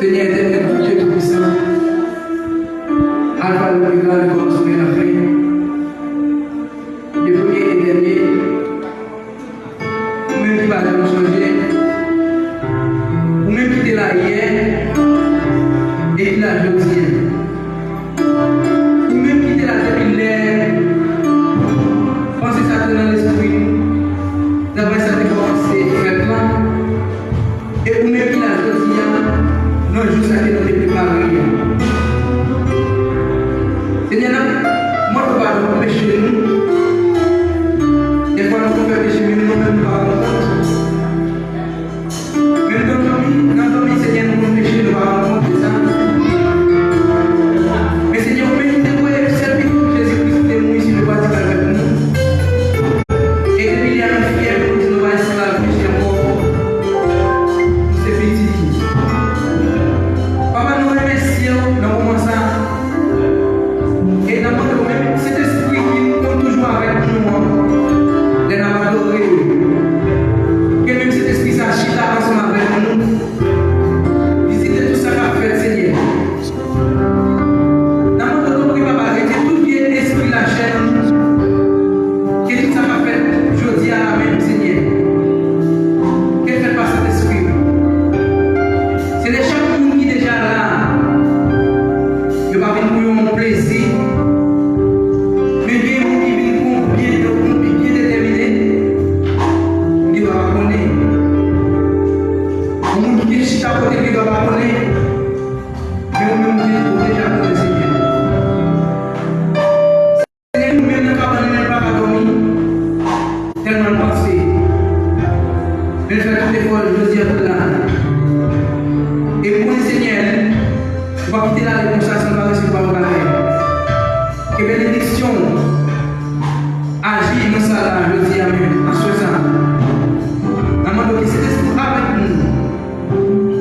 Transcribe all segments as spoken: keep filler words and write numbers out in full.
Senyè etènèl, Bondye Toupisan, Alfa, Lomega, le commencement et la fin, le premier et dernier, ou menm ki pa janm chanje, ou menm ki te la yè, e ki la jodi a. Ou menm ki te la depi lè panse sa te nan lespri m, travay sa te kòmanse fèt la, e ou menm ki la jodi a, nan jou sa ke nou te prepare a. Senyè, n ap mande w padon pou peche nou. Dèfwa nou konn fè peche, men nou menm nou pa rann kont. Menm nan fanmi, nan fanmi, Senyè, nou konn peche, nou pa rann kont de sa. Men, Senyè, ou menm ki te voye sèl pitit ou, Jezi Kris, ki te mouri sou lwa di Kalvè pou nou. E depi lè a, nou fyè, nou di nou pa esklav peche ankò. Nou se pitit ou. Papa, nou remèsye w nan moman sa a. E n ap mande w menm, Sentespri ki konn toujou avèk nou an, lè n ap adore w, ke menm Sentespri sa a chita ansanm avèk nou, vizite tout sa k ap fèt, Senyè. N ap mande w, tanpri, Papa, retire tout vye espri lachè nan nou. Ke tout sa k ap fèt jodi a la menm, Senyè, ke l fèt pa Sentespri w. Senyè, chak moun ki deja la, yo pa vin pou yon plezi, men gen yon moun ki vin pou yon byen, yon bi byen detèmine, ou gendwa pa konnen. Yon moun ki gen chita kote l gendwa pa konnen, men ou menm ou deja konnen, Senyè. Senyè, nou menm nan kabann nou, nou pa ka dòmi, tèlman n panse. Men l fè tout efò l jodi a pou l la. E m konnen, Senyè, ou p ap kite l ale konsa san l pa resevwa yon bagay. Ke benediksyon w aji nan sal la jodi a menm, aswè sa a. N ap mande w ke Sentespri w avèk nou.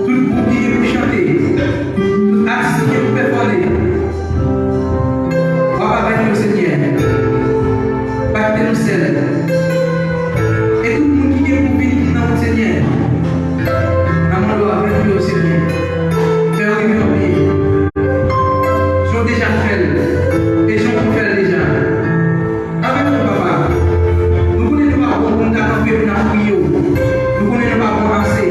Tout gwoup ki gen pou chante, tout atis ki gen pou pèfòme, w ap avèk yo, Senyè. Pa kite nou sèl. E tout moun ki gen pou vin nan wout, Senyè, n ap mande w avèk yo, Senyè. Fè yo rive anpil. Jan w deja fè l, e jan w konn fè l deja. Avèk nou, Papa. Nou konnen nou pa bon pou n ta kanpe pou n ap priye w. Nou konnen nou pa bon ase.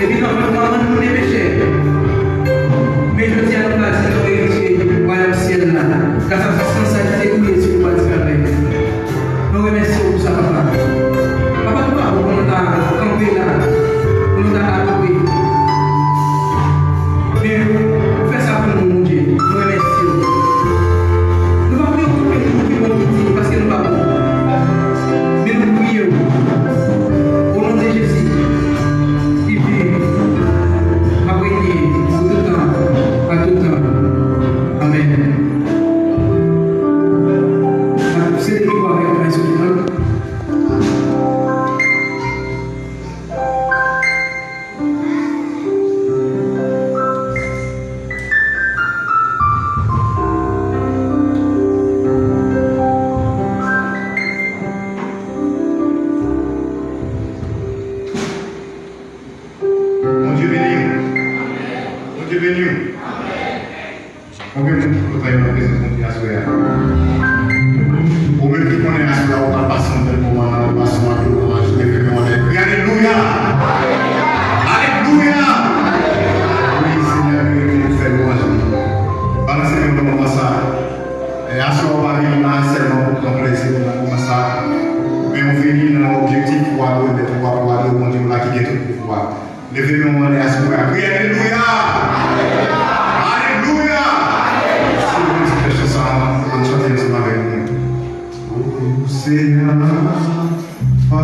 Depi nan vant manman n, nou te pechè. Men jodi a, nou ka di nou eritye wayòm syèl la, gras a san sa ki te koule sou lwa di Kalvè. Nou remèsye w pou sa, Papa. Papa, nou pa bon pou nou ta kanpe la, pou nou ta adore. Men ou fè sa pou nou, Bondye. Nou remèsye w. Nou pa priye w pou ke nou ki bon ki di, paske nou pa bon. Men nou priye w. O non de Jezi, ki viv, k ap renye pou tout tan, pa tout tan. Amèn. Se de ki kwa avèk mwen sou ki nan. Bondye beni w. Bondye beni w. Konbyen moun ki kontan yo nan prezans Bondye aswè a? Ou menm ki konnen aswè a ou pral pase yon bèl moman nan adorasyon ak louwanj, leve men w anlè, kriye alelouya! Alelouya! Wi, Senyè merite pou fè louwanj li. Balanse men w nan moman sa a. E aswè a ou pa vini la sèlman pou pran plezi w nan moman sa a, men ou vini nan objektif pou adore Mèt ou a, pou adore Bondye w la ki gen tout pouvwa. Leve men w anlè a, si w kwè. Kriye alelouya! Alelouya! Si w konn ti pèch sa, ou konn chante ansanm avèk mwen. O Senyè, pa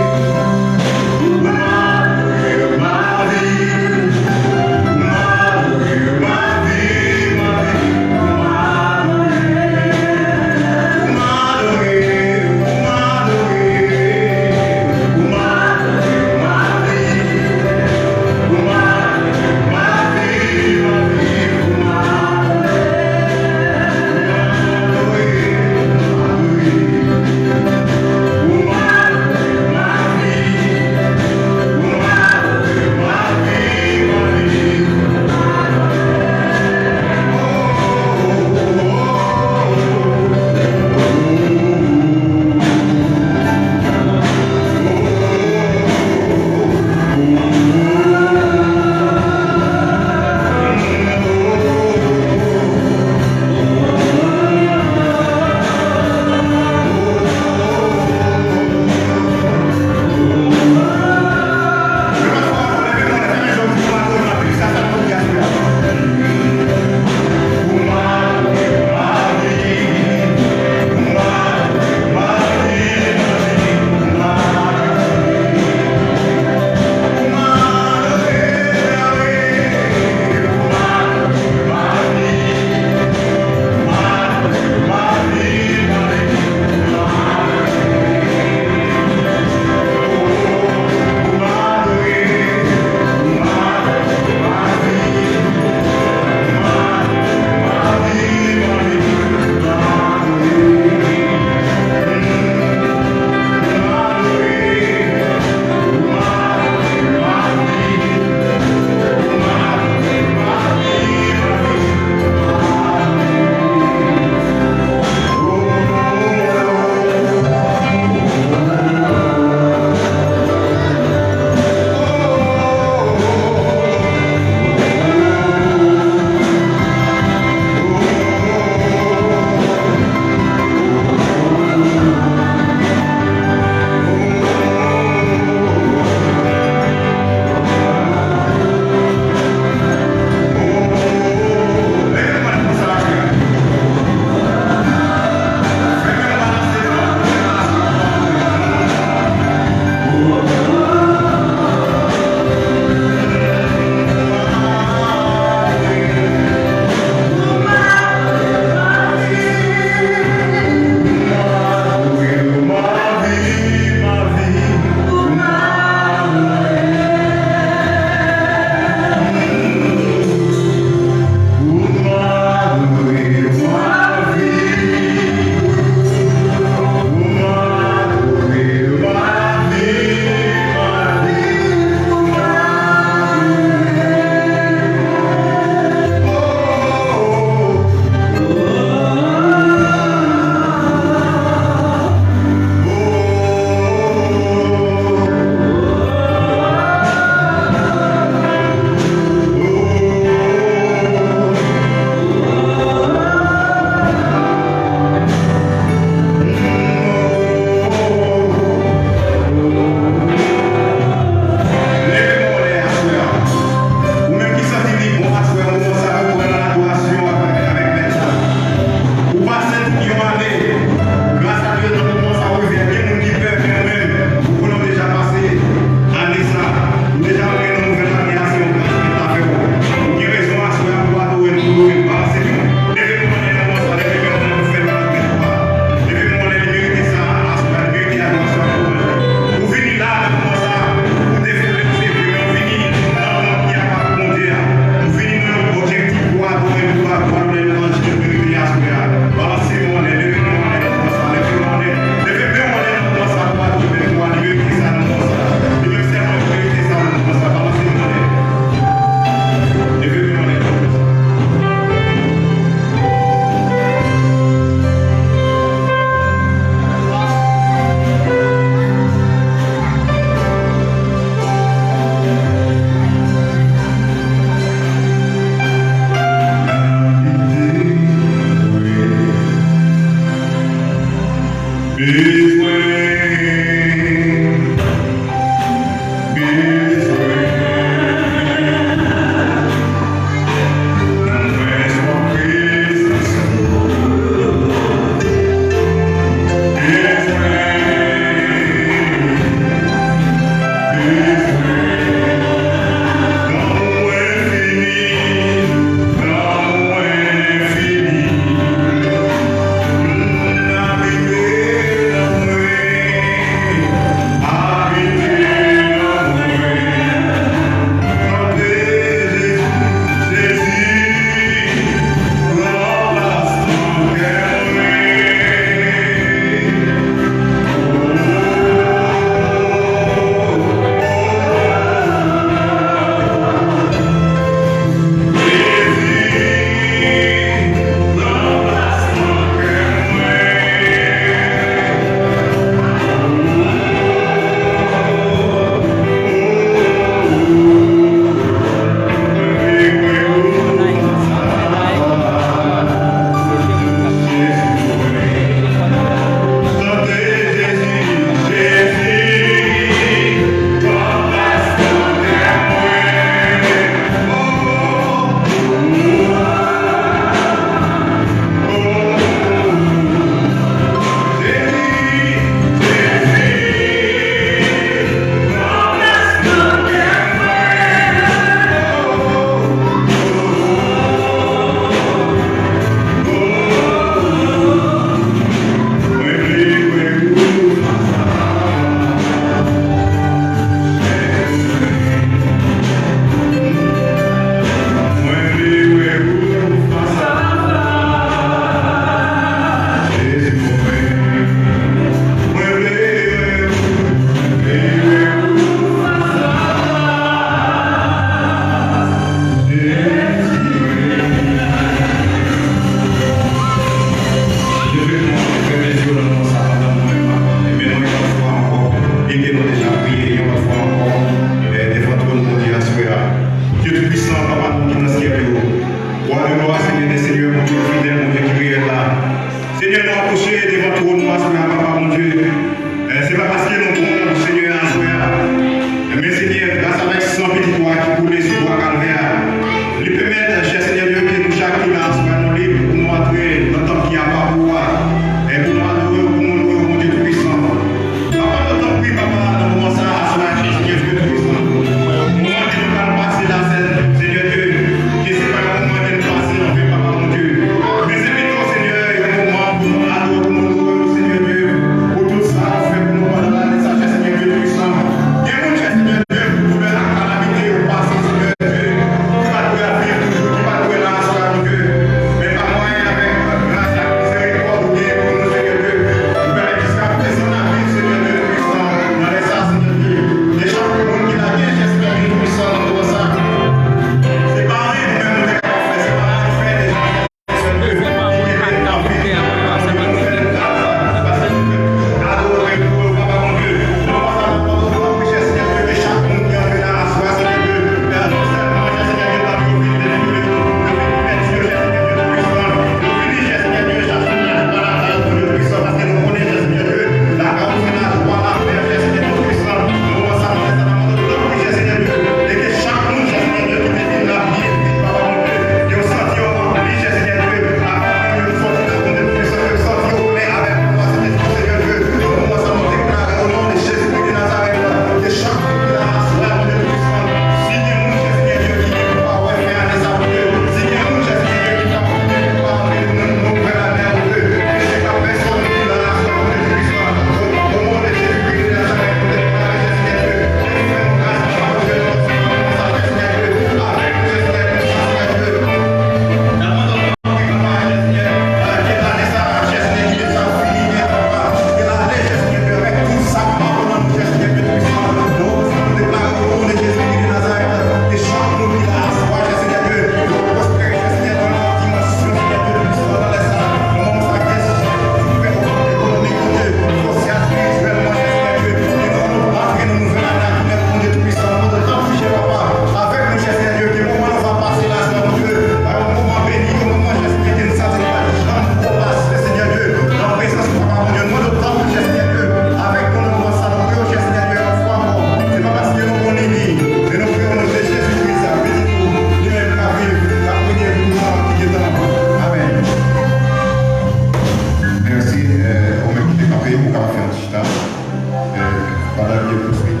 N ap gen tout swit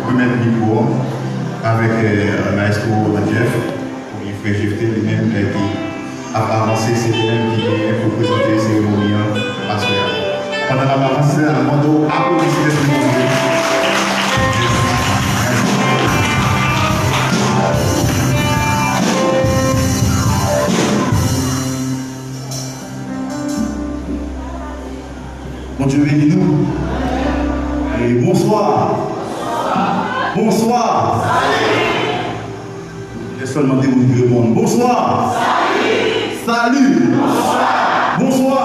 remèt mikwo avèk, eh, maestro Jeff, oubyen frè Jephté, li menm, eh, ki ap avanse, se li menm ki genyen pou prezante seremoni an aswè a. Pandan n ap avanse, n ap mande w aplodi si tèt nou. Bondye beni nou. E bonswa. Bonswa. Lè sèlman de moun ki reponn. Bonswa. Sali. Bonswa.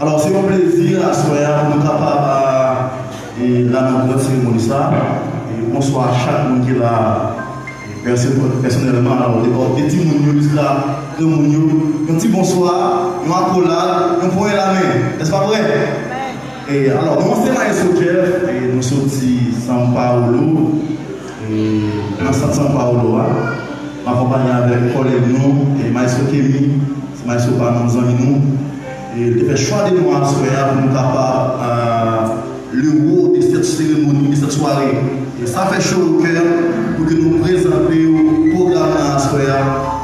Alò, se yon plezi aswè a pou nou kapab, e, la nan gran seremoni sa. E bonswa a chak moun ki la. Pèse-, pèsonèlman, alò, de, de timoun yo jiska granmoun yo, yon ti bonswa, yon akolad, yon ponyen lamen. Èske pa vre? E, alò, nou se Maestro Jeff, e, nou soti São Paulo, e, nan sant São Paulo a. M akonpanye avèk kòlèg nou, e, Maestro Kemi, se maestro pa nou, zanmi nou. E, li te fè chwa de nou aswè a pou nou kapab, a, le wo de sèt seremoni, de sèt sware. E sa fè cho o kè pou ke nou prezante w pwogram nan aswè a.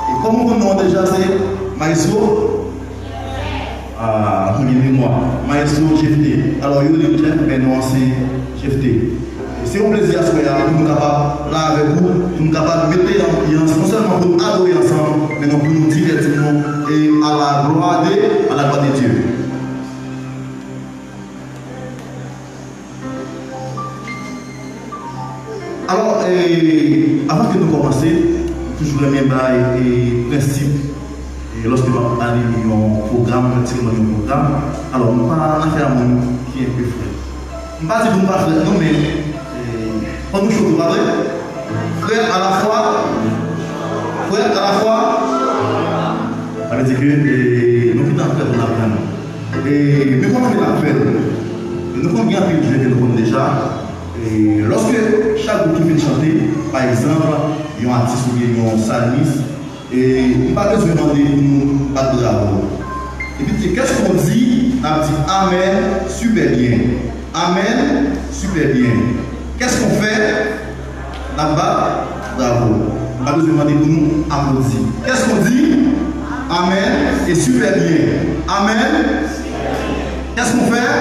E kòm ou konn non an deja, se Maestro, a, mwen gen memwa, Maestro Jephté. Alò, yo rele m Jeff, men non an se Jephté. E se yon plezi aswè a pou nou kapab la avèk ou, pou nou kapab mete anbyans, non sèlman pou nou adore ansanm, men non pou nou divèti nou e à la gloire de, à la gloire de Dieu. Alò, e, avan ke nou kòmanse, m toujou renmen bay, e, prensip, e, lòske m ap anime yon pwogram, yon seremoni, yon pwogram. Alò, m pa nan afè a moun ki enpe frèt. M pa di pou m pa frèt non, men, e, fò nou cho tou, pa vre? Frèt alafwa, frèt alafwa. Sa vle di ke, e, nou gentan frèt, nou ap tann. E, men kòman nou ap fè l? E nou konn gen anpil jwèt ke nou konn deja. E lòske chak gwoup ki fin chante, pa egzanp, yon atis oubyen yon salmis, e m pa bezwen mande pou nou bat bravo. Epi, qu'est-ce qu'on dit? N ap di, Amen, super bien. Amen, super bien. Qu'est-ce qu'on fait? N ap bat bravo. M pa bezwen mande pou nou aplodi. Qu'est-ce qu'on dit? Amen et super bien. Amen. Qu'est-ce qu'on fait?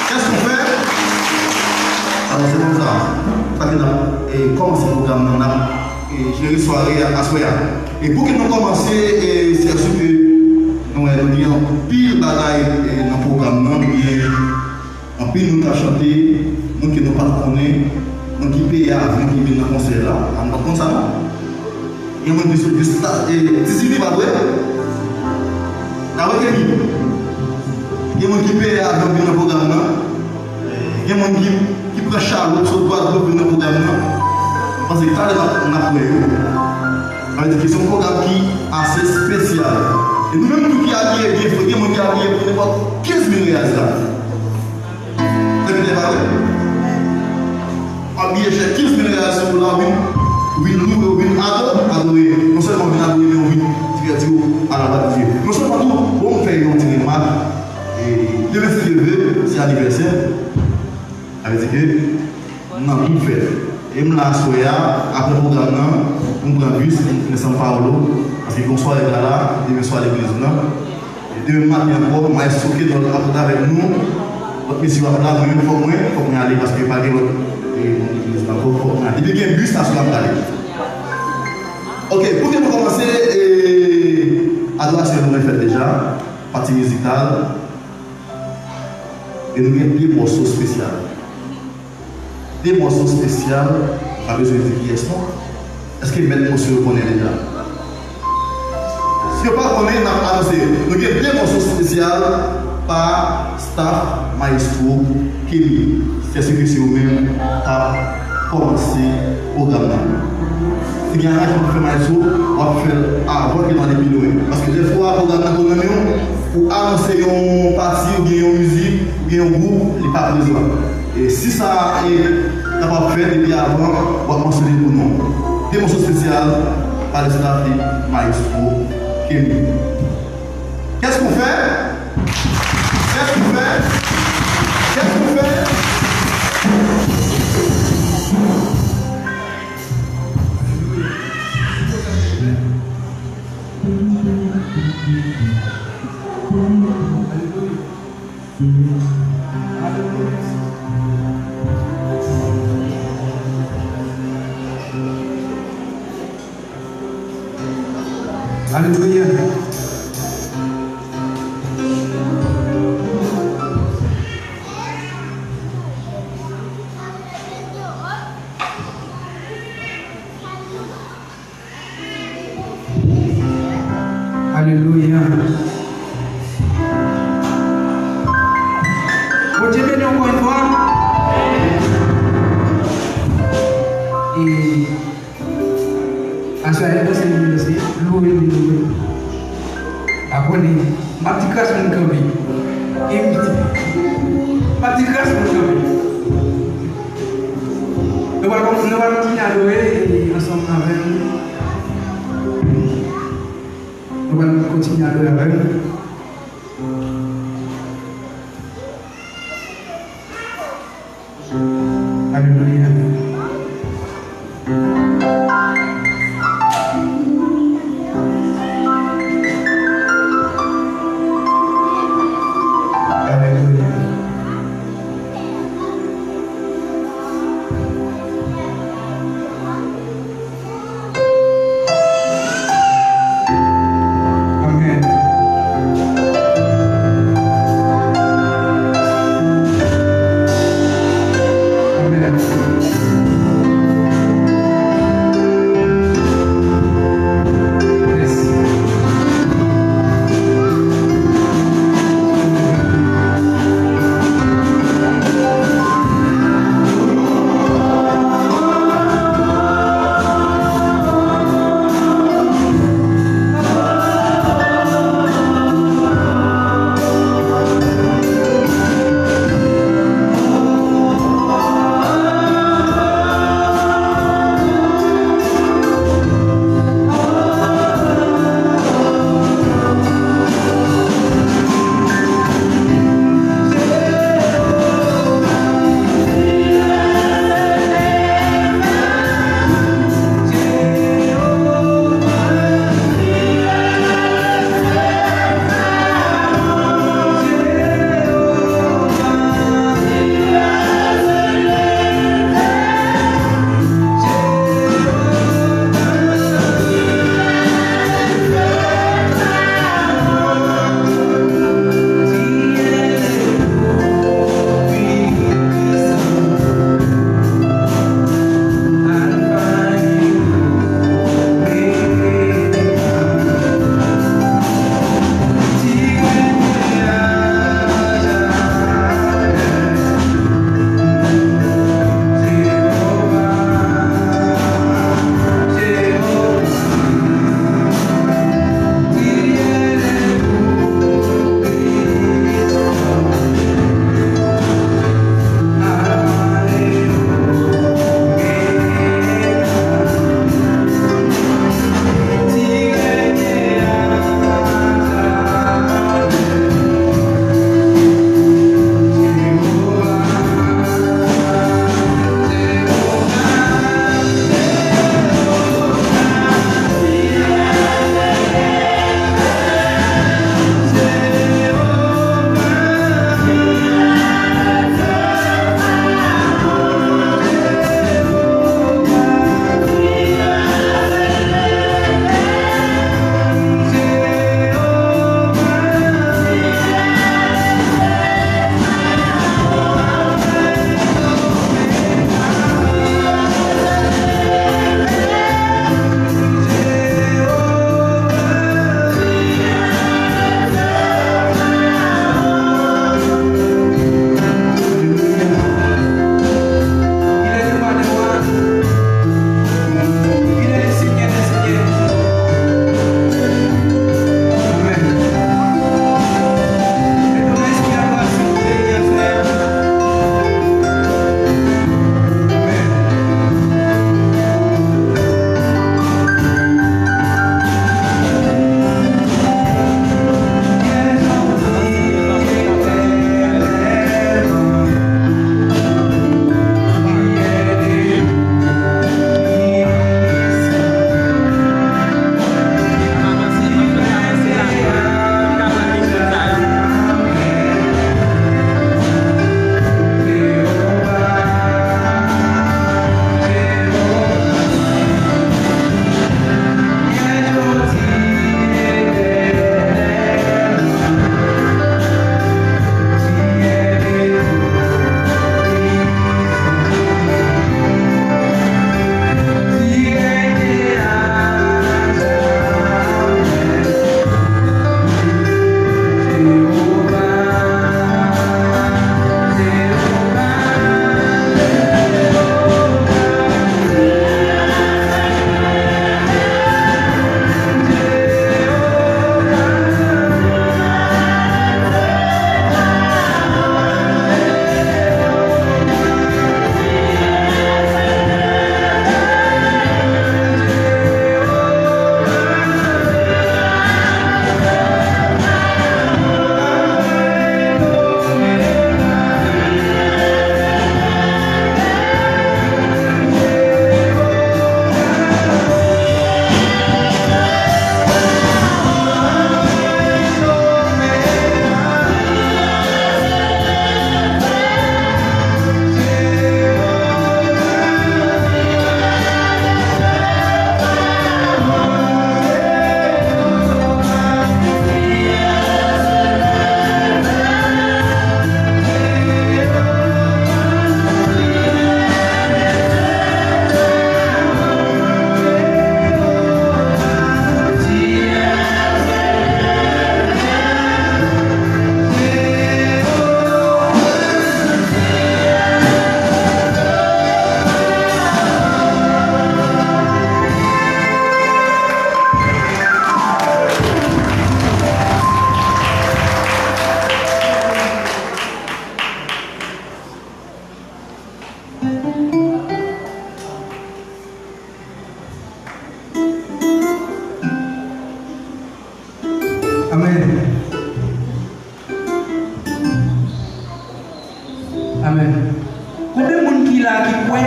Qu'est-ce qu'on fait? Alò, se konsa. Sa ke n ap, e, kòmanse pwogram nan, n ap, e, jere sware a, aswè a. E pou ke nou kòmanse, e, se asire ke nou, e, nou gen anpil bagay, e, nan pwogram nan, nou gen anpil moun k ap chante, moun ke nou pa t konnen, moun ki peye avyon ki vin nan konsè la. A, nou pa t konn sa non. Gen moun ki sot jis ta, e, Tizili, pa vre? Pa vre, Kemi? Gen moun ki peye avyon vin nan pwogram nan. Gen moun ki, ki pran chalot sot Gwadloup vin nan pwogram nan. Paske talè n ap, n ap wè yo. Sa vle di ke se yon pwogram ki ase espesyal. E nou menm tou ki abiye byen fre, gen moun ki abiye pou nenpòt kenz mil reyal la. Tèmine pa vre. W ap biye chè kenz mil reyal sou ou la, w vin, w vin louwe, w vin adore, adore. Non sèlman w vin adore, men w vin divèti w à la gloire de Dieu. Non sèlman tou, bon, m fè yon ti remak. E demen, si Dye vle, se anivèsè. Sa vle di ke m nan tout fèt. E m la aswè a, apre pwogram nan, pou m pran bis, pou m tounen São Paulo, paske gon sware gala, demen sware legliz nan. E demen maten ankò, Maestro Kenol ap ret avèk nou. Lòt mesye yo ap la, mwen menm fòk mwen, fòk mwen ale paske pa gen lòt, e, moun legliz la ankò, fòk mwen ale. Depi gen bis, aswè a m prale. Ok, pou ke nou kòmanse, e, adorasyon nou fèt deja, pati mizikal, e nou gen de mòso espesyal. De mòso espesyal, m pa bezwen di kiyès non. Èske mèt mòso yo konnen deja? Si yo pa konnen, n ap anonse yo. Nou gen de mòso espesyal pa staff Maestro Kenny. Se sèten ke se yo menm k ap kòmanse pwogram nan. Si gen aranjman pou fè Maestro, w ap fè l avan ke nou ale pi lwen. Paske dèfwa pwogram nan konn nan men w, pou anonse yon pati oubyen yon mizik, oubyen yon gwoup, li pa prezan. E si sa, e, kapab fèt depi avan, w ap mansyone pou non. De mòso espesyal pa le staff de Maestro Kenny. Qu'est-ce qu'on fait? Qu'est-ce qu'on fait? Bondye beni ankò yon fwa. E aswè a, nou se vin danse, louwe li, louwe li. Abòne, m ap di kras moun kanpe. E m ap di kras moun kanpe. Nou pral, nou pral kontinye adore e ansanm avè m. Nou pral kontinye adore avè m. Alelouya. Alelouya. Amèn. Amèn. Amèn. Konbyen moun ki la ki kwè,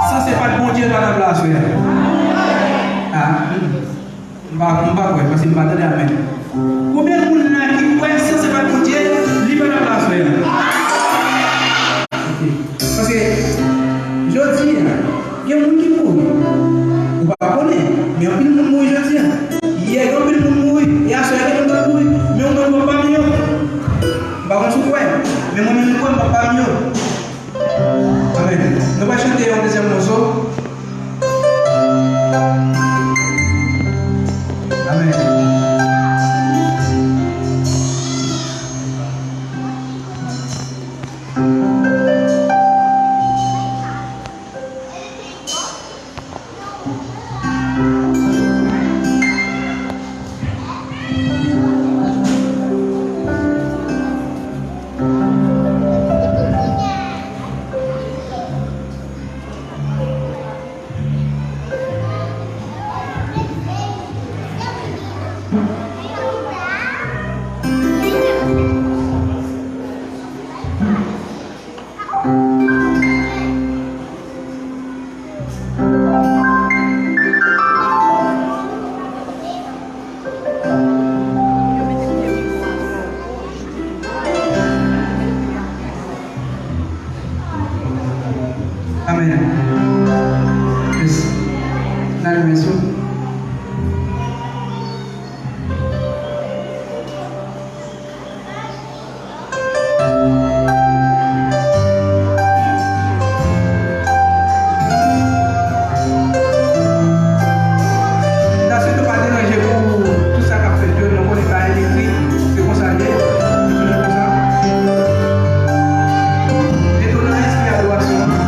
san se pa t Bondye, l pa t ap la aswè a? Ah, hmm. M pa, m pa kwè, paske m pa tande amèn. Konbyen moun la ki kwè, san se pa t Bondye, li pa t ap la aswè a? Ok. Paske, jodi a, gen moun ki mouri. Ou pa konnen, men anpil moun mouri jodi a. Yè, gen anpil moun mouri, e aswè a gen moun k ap mouri. Men ou menm, ou pa pami yo. M pa konn si w kwè, men mwen menm, m kwè, m pa pami yo. Amèn. Nou va chante yon dezyèm mòso. Amèn. Amèn. Mèsi. N a remèsye w. N a swete w pa deranje pou tout sa k ap fèt yo, nou konnen bagay yo ekri, se konsa l ye, nou toujou konsa. Mete w nan lespri adorasyon an.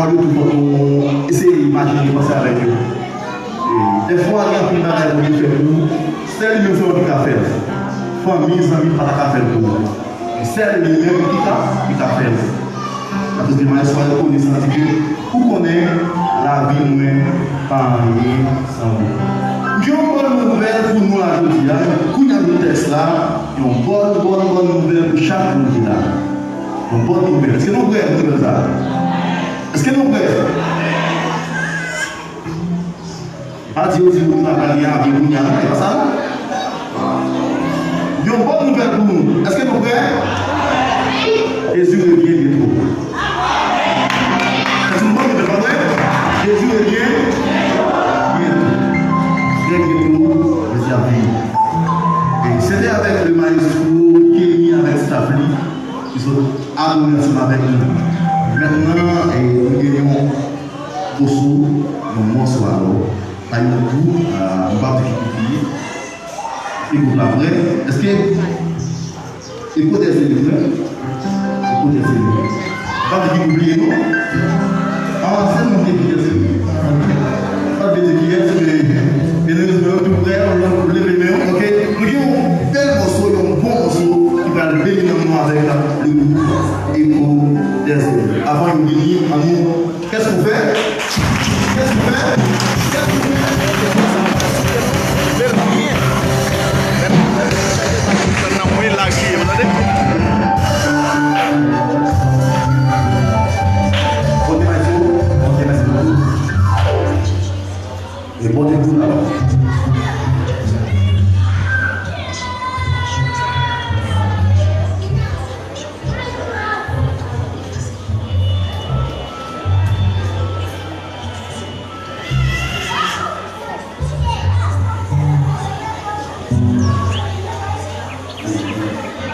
Yo tou fòk nou eseye imajine, panse avèk yo. E, dèfwa, gen anpil bagay Bondye fè pou ou, sèl li menm sèlman ki ka fè l. Fanmi, zanmi pa ta ka fè l pou ou. E sèl li menm ki ka, ki ka fè l. Akoz de Maestro a rekonesan, di ke ou konnen lavi mwen pa anyen san ou. M gen yon bòn nouvèl pou nou la jodi a, kounye a nou tèks la, yon bòn, bòn, bòn nouvèl pou chak moun ki la. Yon bòn nouvèl. Èske nou prè pou nouvèl sa? Èske nou prè? Pa di yo di nou pa pral gen avyon kounye a, non, e pa sa, non. Yon bòn nouvèl pou nou. Èske nou prè? Jezi revyen byento. Sa se yon bòn nouvèl, pa vre? Jezi revyen byento. Trè byento, Jezi ap vini. E se te avèk le maestro Kenny avèk staff li. Ki sot adore ansanm avèk nou. Mentnan, e, nou gen yon moso, yon mòso alò. Pa yon gwoup, a, m p ap di ki gwoup li ye. E gwoup la vrè. Èske Echo des Élus vrè? Echo des Élus. M p ap di ki gwoup li ye non. A, se nou ki Echo des Élus. Pa vle di kiyès, men byen erezman, yo tou prè, yo leve men yo, oke? Nou gen yon bèl mòso, yon bon mòso ki pral beni nanm nou avèk le gwoup Echo des Élus. Avan yo vini, an nou, qu'est-ce qu'on fait? Qu'est-ce qu'on fait? Qu'est-ce qu'on fait? Bèl byen. Nan mwen la ki ye, tande? Bon, mèsi. Bon, mèsi. E bon, bon, alò.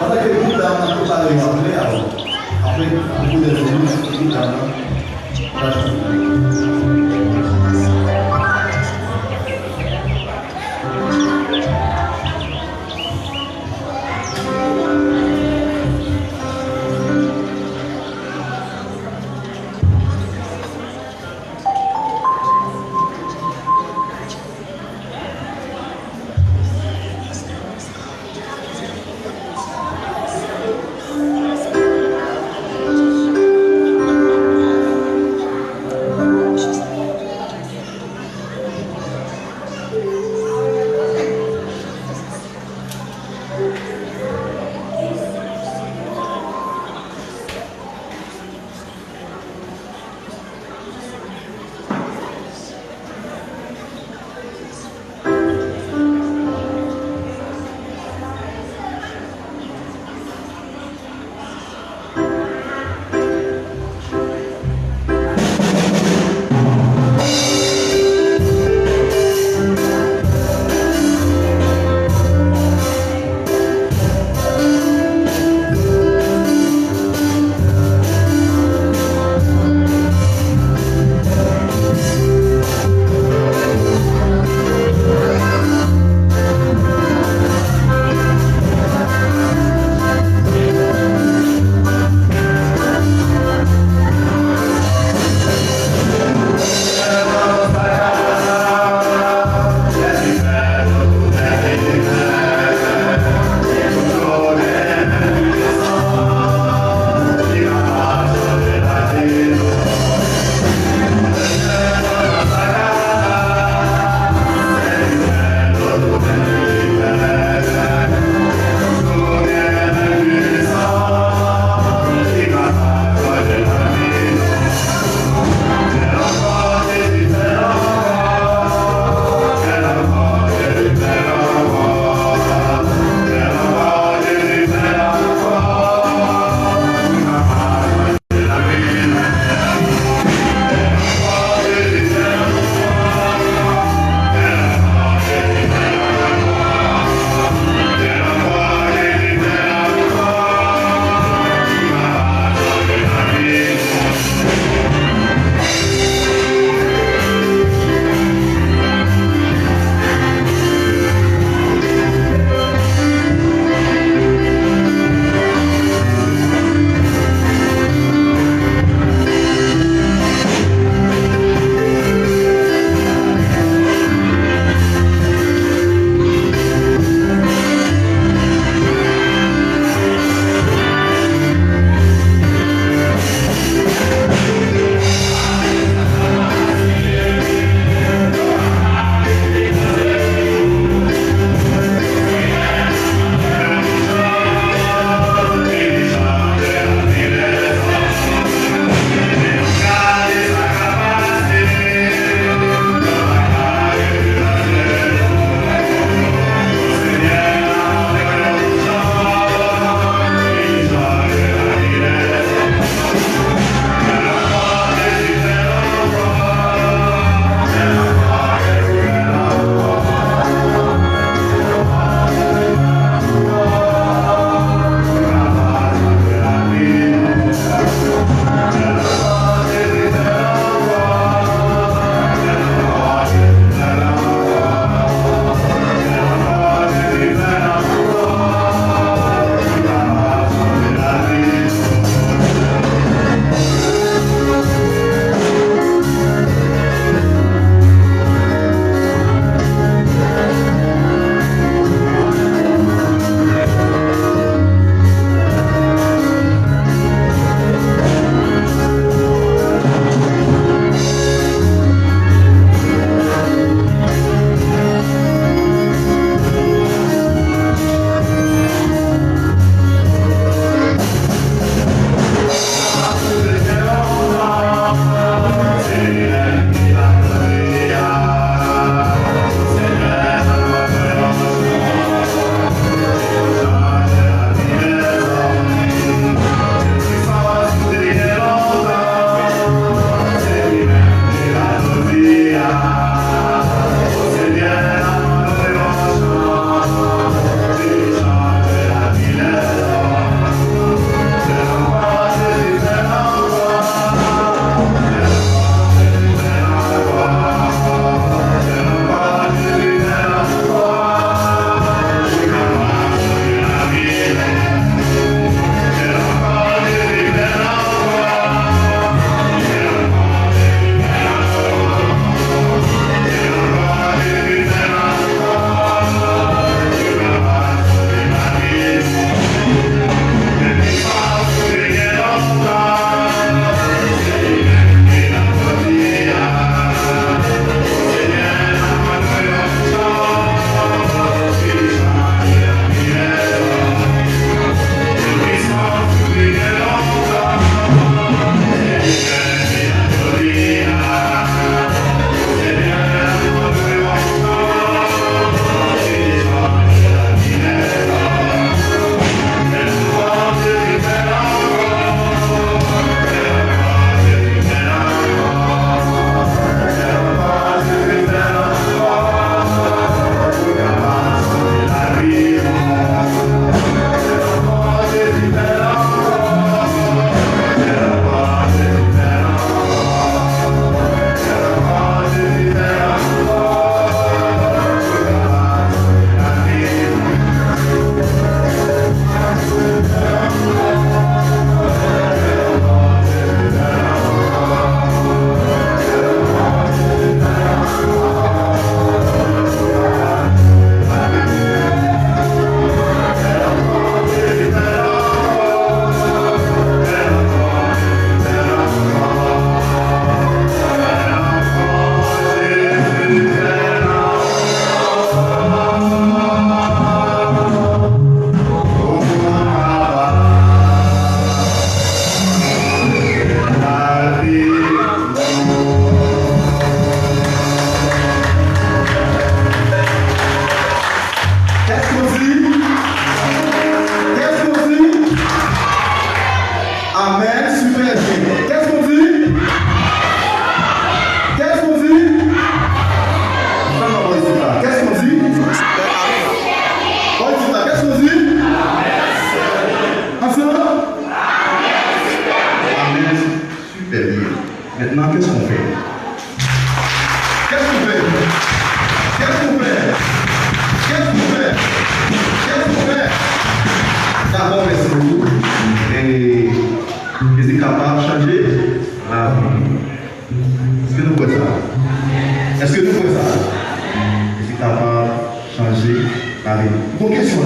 Pandan ke gwoup la ap prepare yo apre, apre, apre, apre de zòn, gwoup la pral jwe.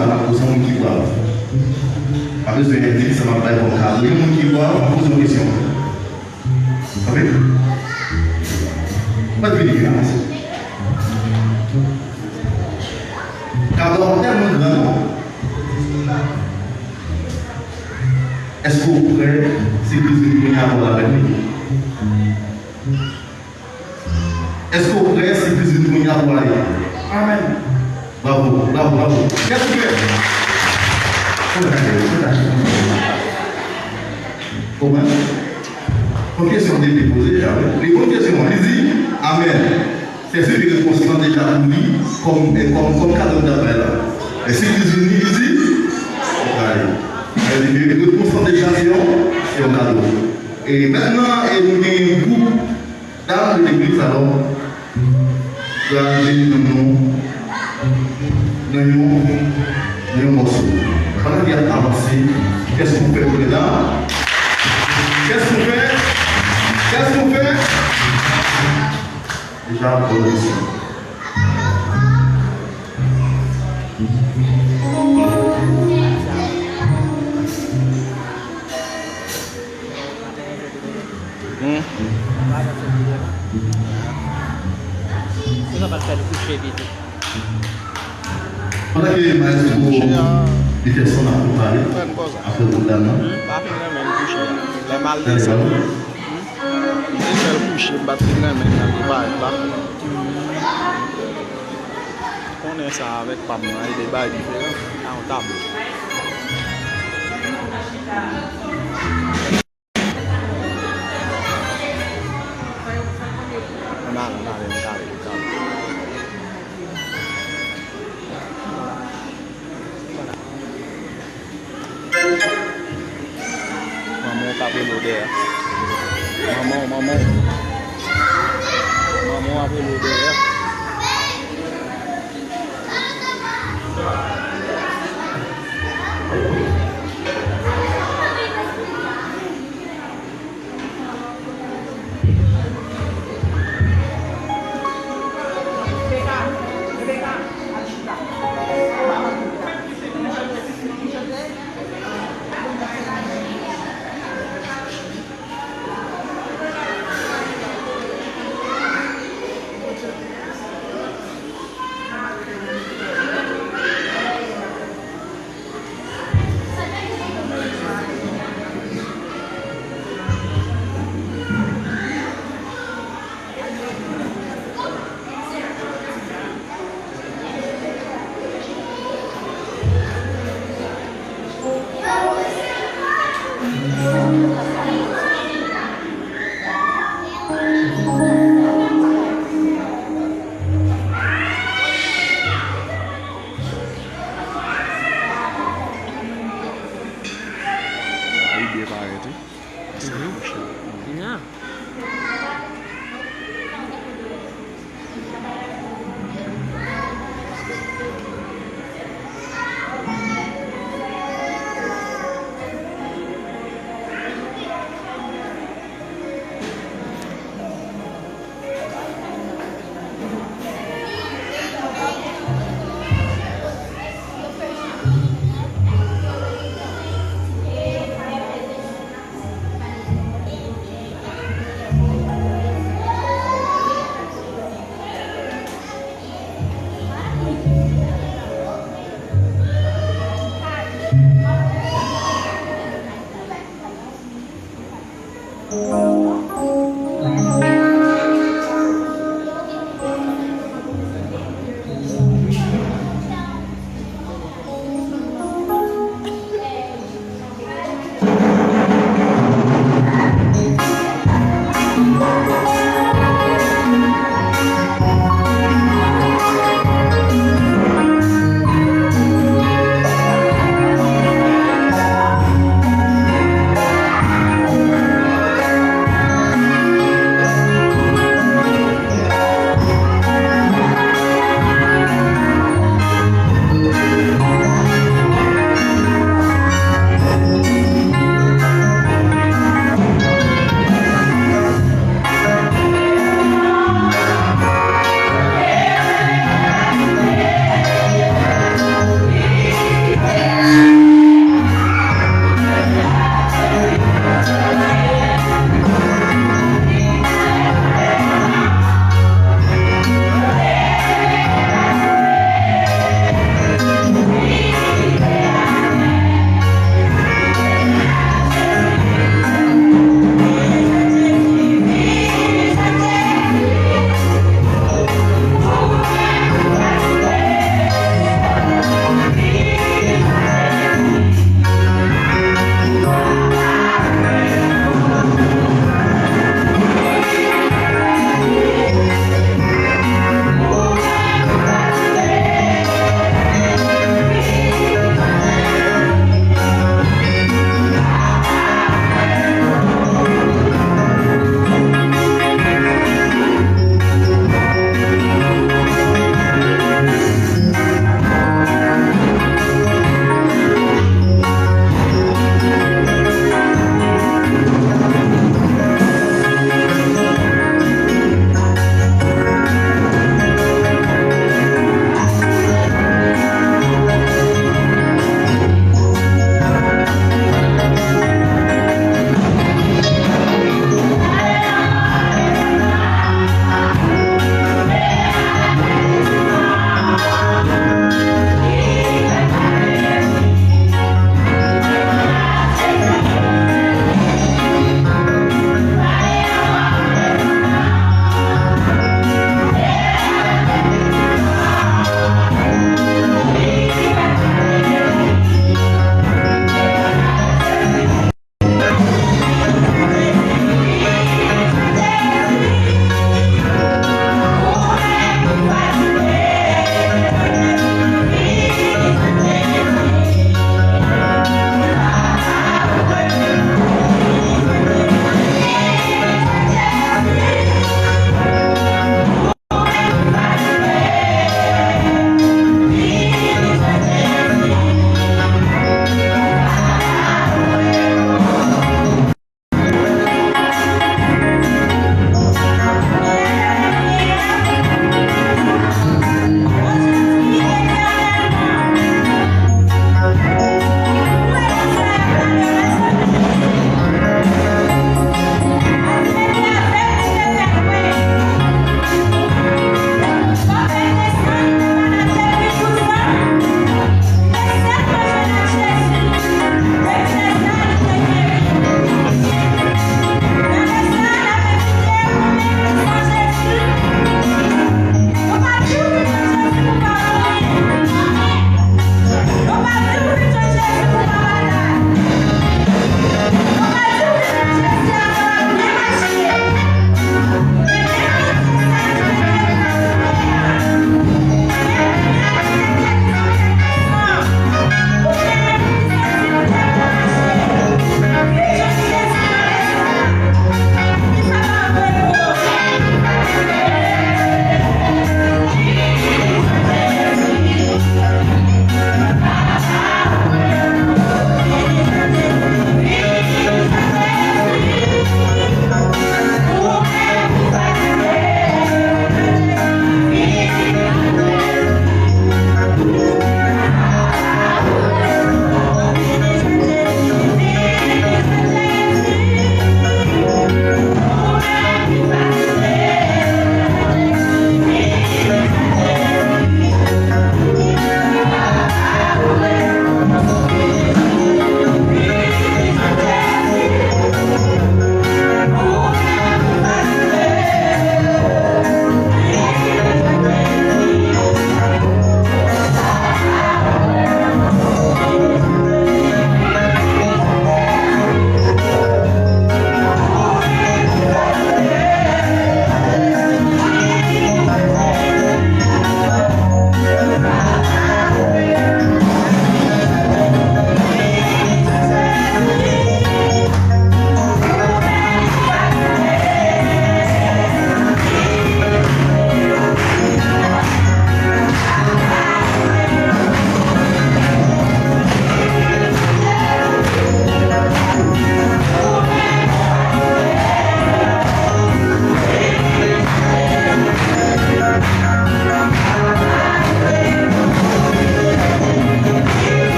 la, m ap poze yon moun ki bwè. Pa bezwen di ki sa m ap bay kòm kado. Yon moun ki bwè, m ap poze yon kesyon. Tande? Mwen vini la. Kado a tèlman gran. Èske w prè si Kris vin kounye a pou w al avèk li? Èske w prè si Kris vin kounye a pou w ale? Amèn. Bravo, bravo, bravo. Kèske w prè? Kòman? Yon kesyon te poze deja, wi. Li konn kesyon an. Li di, amèn. Se si li repons lan deja pou li, kòm, e, kòm, kòm kado l ta bay la. E si Kris vini, li di, ok. E li repons lan deja se yon, se yon kado. E mentnan, e nou gen yon gwoup dam de legliz, alò, pral vini nan nou, nan yon, nan yon mòso. Pandan y ap avanse, kèske w fè pou lè la? Kèske w fè? Kèske w fè? Deja, bon leson. Hmm. Pandan ke maestro li fè son ap pale apre pou dam nan. Pa fin renmen l kouche. Lè m al desann. M te fè l kouche, m pa t fin renmen l nan li parèt la. Konnen sa avèk pa m nan, e de bagay diferan. A yon tablo. Ann ale, ann ale, ann kale, ann kale. Manman w ka rele w dèyè. Manman w, manman w. Manman w ap rele w dèyè.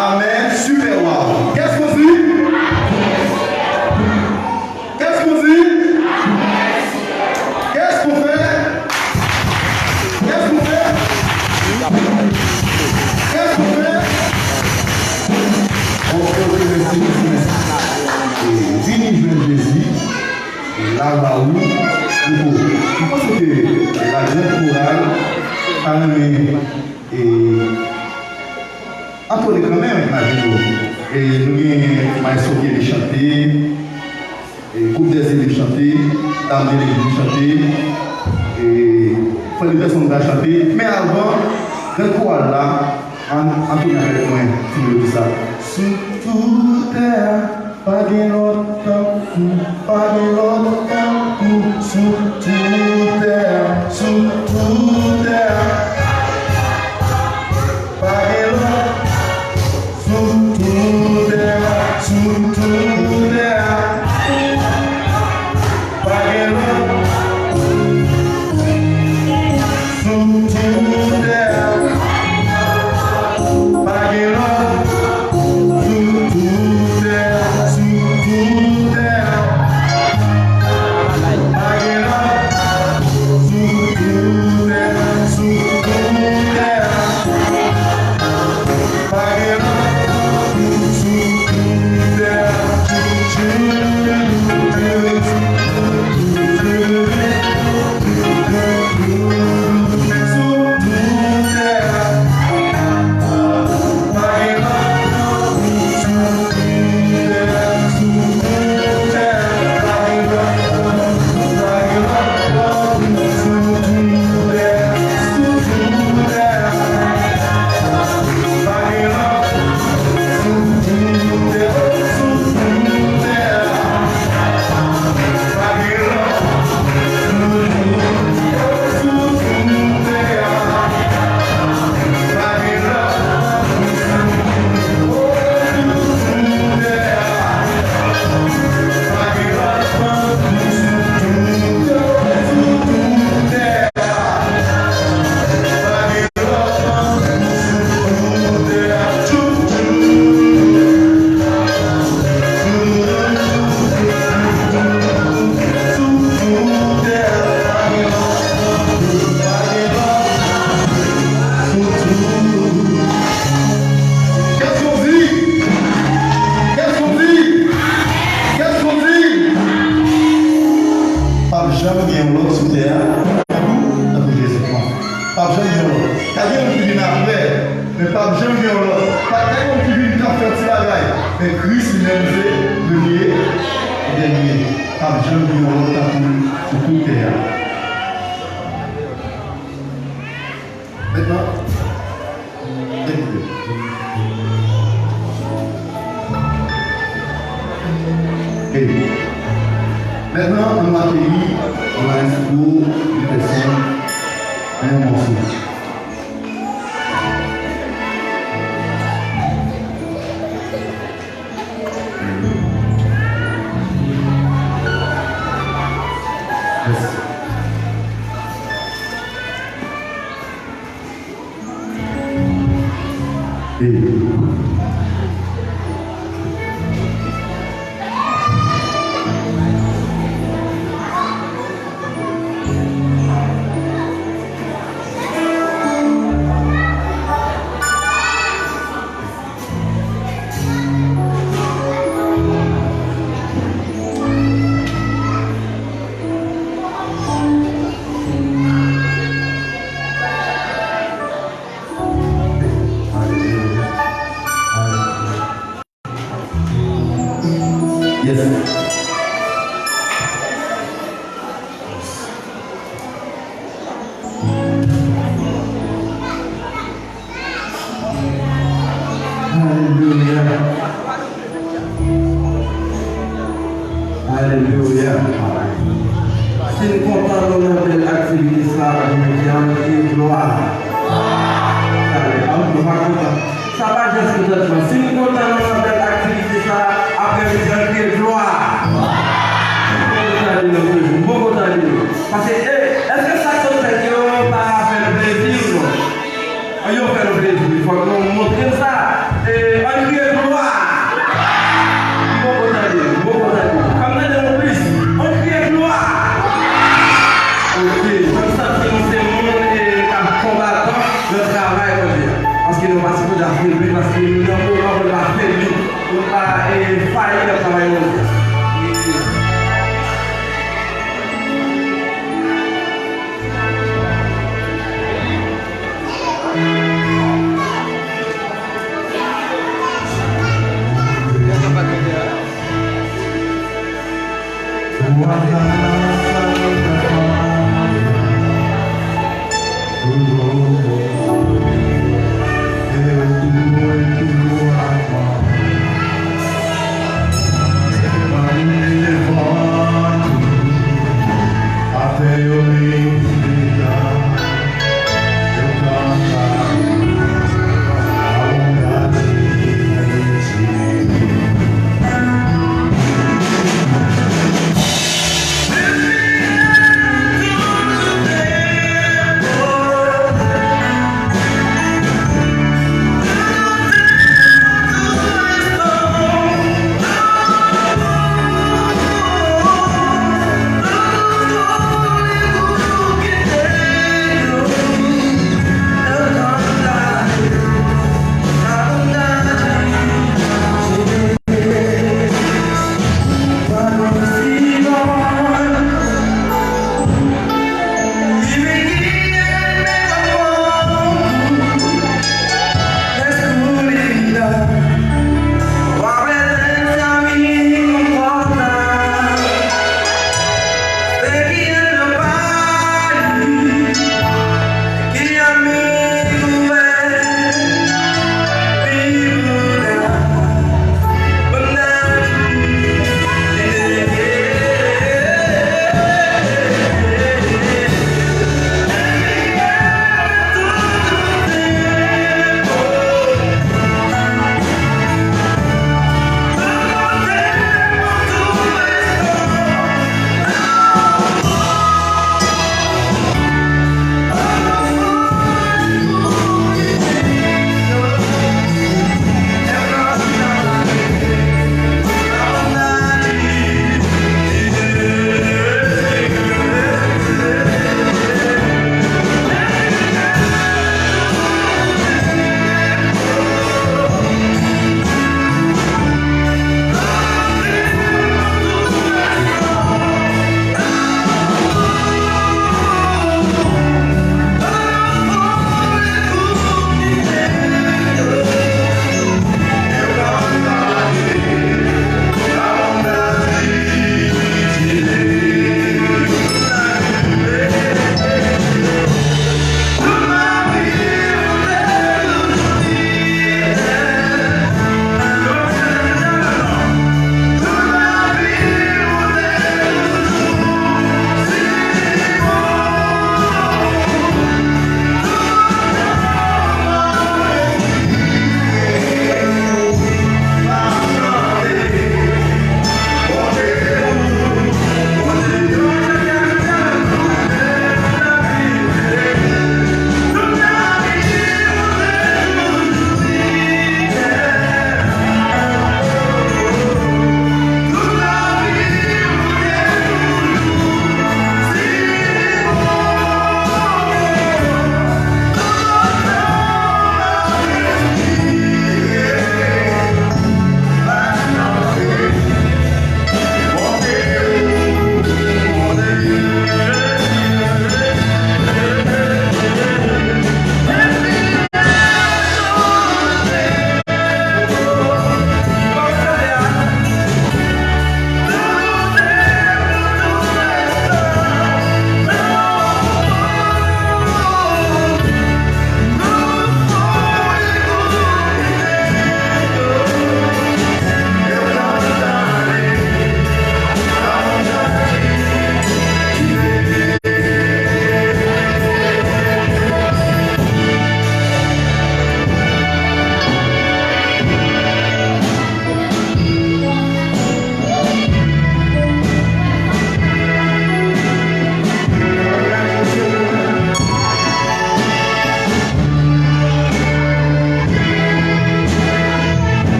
Amen, super, wow. Qu'est-ce qu'on dit? Qu'est-ce qu'on dit? Qu'est-ce qu'on fait? Qu'est-ce qu'on fait? Qu'est-ce qu'on fait? Ok, ok, mèsi, mèsi, mèsi. E, vini jwenn Jezi, e, lava ou, ou ko. M panse ke la grande chorale ta renmen, e, antone kanmenm, imajine w. E, nou gen maestro ki vin chante. E, gwoup dèz elèv chante, dam de legliz chante, e, frè de pèsonn va chante. Men avan, gran koral la, an, an tounen avèk mwen, ti melodi sa. Sou tout tè a, pa gen lòt tankou, pa gen lòt tankou, sou tout tè a, sou tout tè a. Pa gen lòt sou tout tè a, sou tout tè a. Pa gen lòt sou tout tè a. Pa gen lòt sou tout tè a, sou tout tè a. Pa gen lòt sou tout tè a, sou tout tè a. Pa gen lòt sou tout tè a. Sou tout tè a. Pa gen lòt sou tout tè a, sou tout tè a. Pa gen lòt, pa gen lòt sou tout tè a, sou tout tè a. Pa gen lòt sou tout tè a, sou tout tè a. Pa gen lòt sou tout tè a, sou tout tè a. Pa gen lòt sou tout tè a. Qu'est-ce qu'on dit? Qu'est-ce qu'on dit? Qu'est-ce qu'on dit? P ap janm gen yon lòt sou tè a tankou, tankou Jezi. P ap janm gen yon lòt. Ka gen yon ki vin apre, men p ap janm gen yon lòt. Pa ka gen yon ki vin k ap fè ti bagay, men Kris li menm se premye e dènye. P ap janm gen yon lòt tankou l sou tout tè a. Mentnan, mentnan, ann akeyi maestro Peterson nan yon mòso. Mèsi. Yes. Alelouya. Alelouya. Si n kontan nou nan bèl aktivite sa a, nou di ann kriye glwa. Sa lè, pa nou pa kontan. Sa pa jès kontantman. Si n kontan nou nan bèl aktivite sa a, aprèmidi ann kriye glwa. M poko tande nou toujou. M poko tande nou. Paske, e, èske sa k sot fèt yo pa fè nou plezi ou non? Yo fè nou plezi, fòk nou montre n sa. E,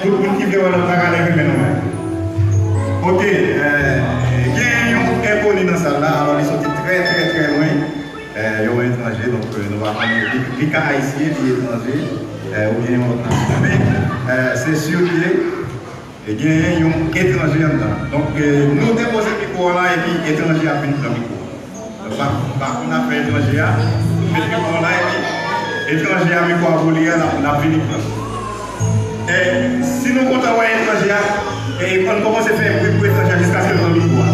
Tout moun ki vle wè lòt bagay, leve men nou. Ok, euh, gen yon enkoni nan sal la, alò li soti trè, trè, trè lwen. Euh, yon etranje, donk, euh, nou pa konnen li, li ka ayisyen, li etranje, euh, oubyen yon lòt nasyon. Men, euh, se si ke, euh, genyen yon etranje anndan. Donk, euh, nou depoze mikwo a la, epi etranje a vin pran mikwo a. Pa, pa konn afè etranje a, met mikwo la epi etranje a, mikwo a pou li a, l ap, l ap vini pran. E si nou kontan wè etranje a, e ann kòmanse fè bri pou etranje a jiskaske l pran mikwo a.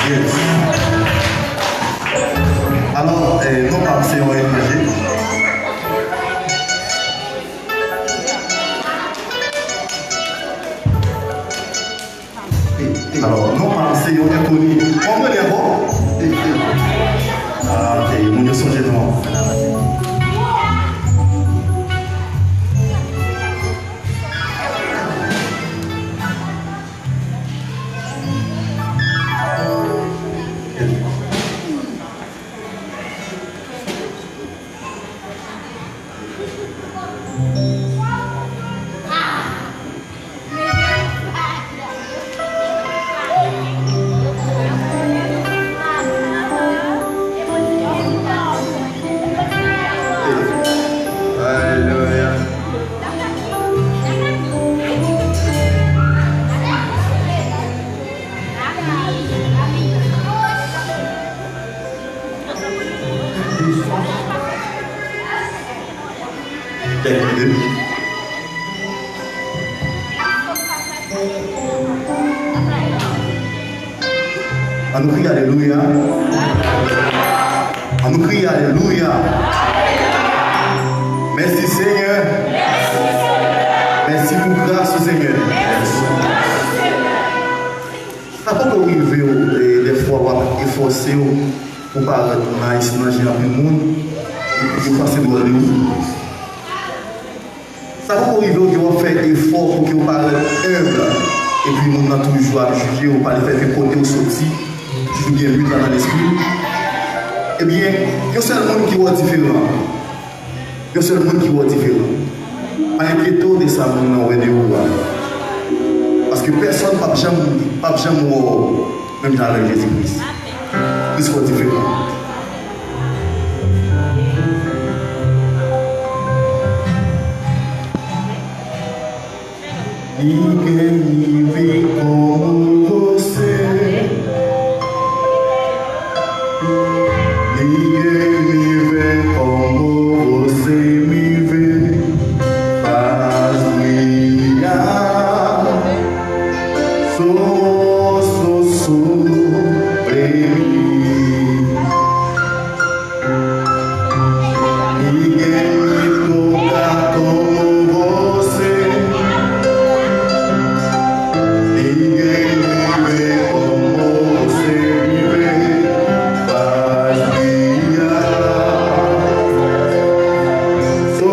Yes. Alò, eh, non pa m se yon etranje. Alò, non pa m se yon enkoni. Kòman w rele ankò? Ah, ok, moun yo sonje non an. Alelouya. Ann nou kriye alelouya. Ann nou kriye alelouya. Mèsi, Senyè. Mèsi pou gras ou, Senyè. Sa poko rive w, e, dèfwa w ap efòse w pou parèt nice nan je anpil moun, epi yo panse dwòl de ou? Sa poko rive w ke w ap fè efò pou ke w parèt enb, epi moun nan toujou ap jije w, pale fè ke kote w soti, toujou gen lit la nan lespri w? Ebyen, yon sèl moun ki wè w diferan. Yon sèl moun ki wè w diferan. Pa enkyete w de sa moun nan wè de ou a. Paske pèsonn p ap janm, p ap janm wè w menm jan avèk Jezi Kris. Kris fè w diferan. Li gen rive kòm ou vose. Li gen rive kòm ou vose rive. Faz brilhar. So, so, so, baby. Ninguém me toca como você. Ninguém me vê como você me vê. Faz brilhar. So,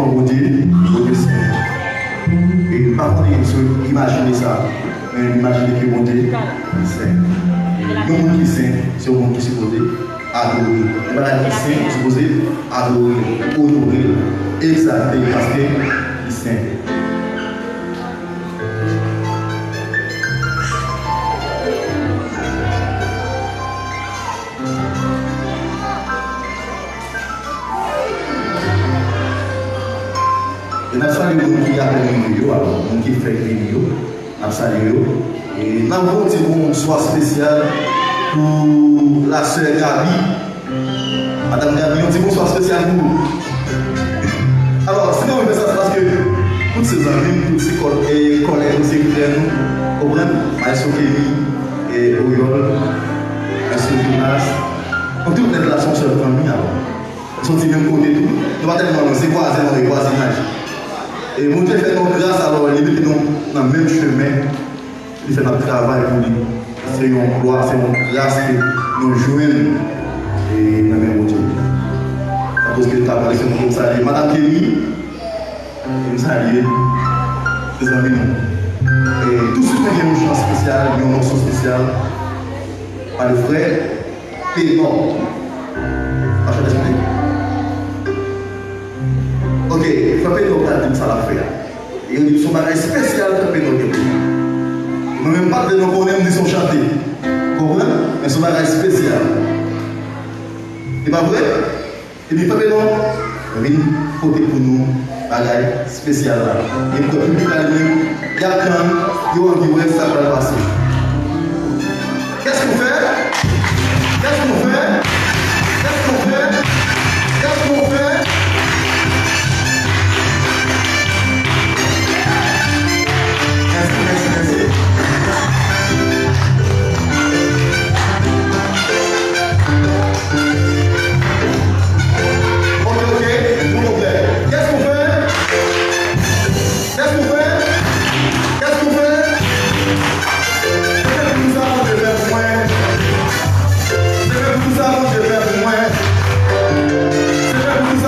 Bondye, Bondye sen. E m pa konnen si w imajine sa, men imajine ke Bondye sen. Yon moun ki sen, se yon moun ki sipoze adore. Yon bagay ki sen, ou sipoze adore, onore, egzalte, paske li sen. E n ap salye moun ki apèn rive yo, alò, moun ki fèk vini yo, n ap salye yo. E n ap voye yon ti bonswa espesyal pou la sè Gaby. Madanm Gaby, yon ti bonswa espesyal pou ou. Alò, si nou fè sa, se paske tout se zanmi m, tout se kòl-, e, kòlèg nou, se frè nou, konprann? Maestro Kenny, e, Oriol, Maestro Jonas, nou tout nèt la se yon sèl fanmi, alò. Nou soti menm kote tou. Nou pa tèlman lwen, se vwazen nou ye, vwazinaj. E Bondye fè nou gras, alò, li mete nou nan menm chemen. Li fè n ap travay pou li. Se yon glwa, se yon gras ke nou jwenn, e, nan men Bondye. Akoz ke l ta pale, se pou m salye Madanm Kenny, e m salye se zanmi nou. E touswit, mwen gen yon chan espesyal, yon mòso espesyal pa le frè Penò. Pa chante sou li. Ok, frè Penò pral di m sa l ap fè a. E yo di m se yon bagay espesyal frè Penò gen pou nou. Mwen menm m pa t vle nou konnen m di se yon chante. Konprann? Men se yon bagay espesyal. E pa vre? Epi frè Penò vin pote pou nou bagay espesyal la. E m kwè piblik la li menm, y ap tann, yo anvi wè sa k pral pase. Qu'est-ce qu'on fait? Qu'est-ce qu'on fait? Qu'est-ce qu'on fait? Qu'est-ce qu'on fait? Mèsi, mèsi, mèsi. Ok, ok, nou konplè. Qu'est-ce qu'on fait? Qu'est-ce qu'on fait? Qu'est-ce qu'on fait? Se fè pou tout sa Bondye fè pou mwen. Se fè pou tout sa Bondye fè pou mwen. Se fè pou tout sa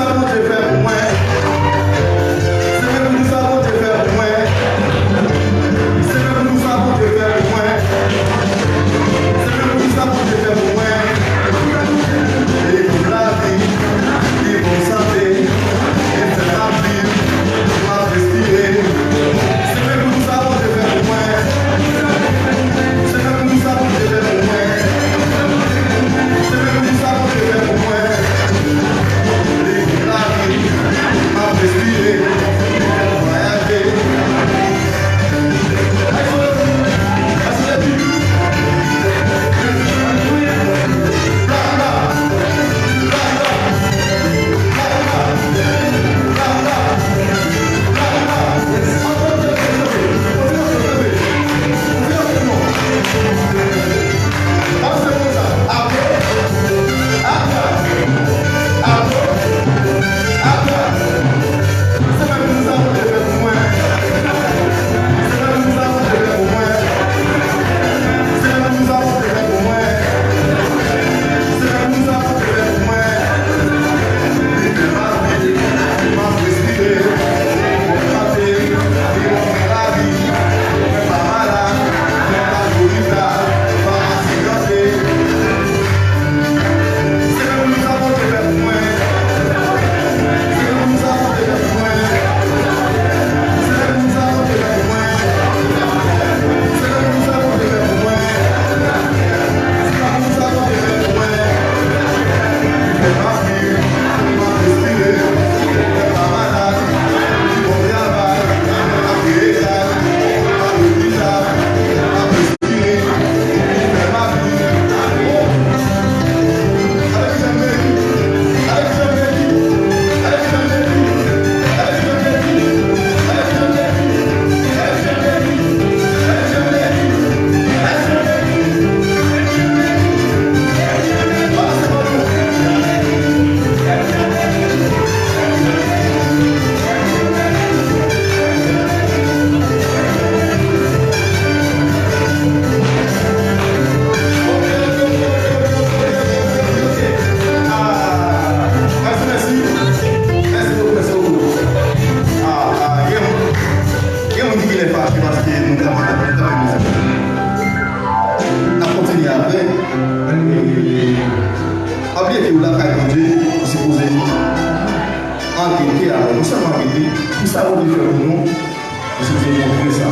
Sa Bondye fè pou nou, nou sipoze montre sa.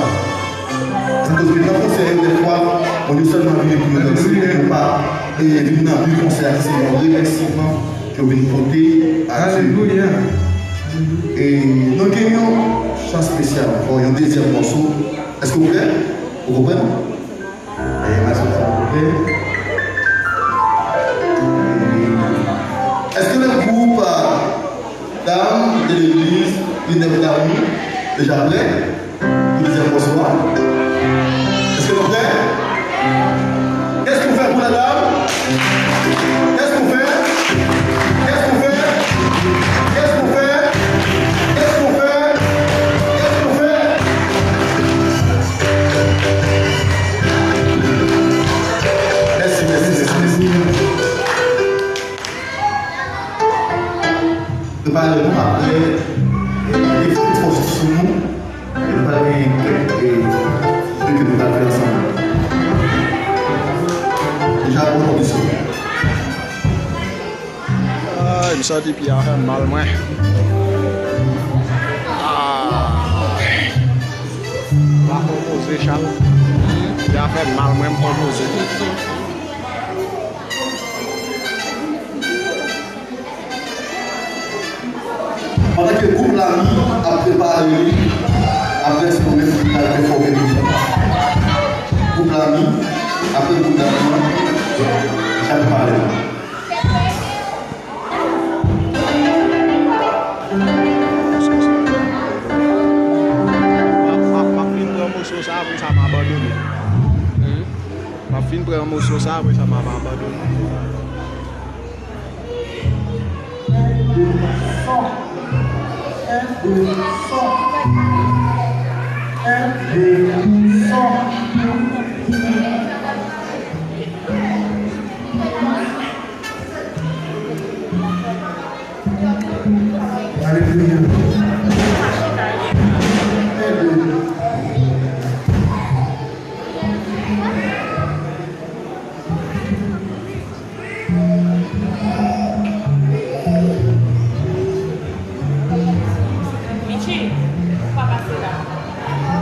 Se akoz ke nan konsè yo, dèfwa, moun yo sèlman vini pou yo danse, men yo pa, e, vin nan bi konsè a, ki se yon remèsiman ke yo vin pote a Dye. Alelouya. E nou gen yon chan espesyal ankò, yon dezyèm mòso. Èske w prè? Ou konprann? Èske le groupe, euh, dame de l'église Minerve d'amour deja prè pou dezyèm mòso a? Èske nou prè? Kès nou fè pou la dam? Kès nou fè? Kès nou fè? Kès nou fè? Kès nou fè? Kès nou fè? Mèsi, mèsi, mèsi, mèsi. Prepare nou apre, e, mete tout fòs sou nou. E nou pral gen kèk, e, de ke nou pral fè ansanm. Deja, bon kondisyon. Ay, m santi pye a fè m mal, mwen. Ah. Pa fè w poze, Chal. Pye a fè m mal, mwen, m fè w poze. Pandan ke gwoup Lami ap prepare li, apre se nou menm ki pral pèfòme pou nou. Gwoup Lami, apre gwoup Lami an, y ap prepare. M ap, m ap fin pran moso sa, apre sa m abandone. M ap fin pran moso sa, apre sa m ap abandone. Alelouya. Michi, ou pa pase la.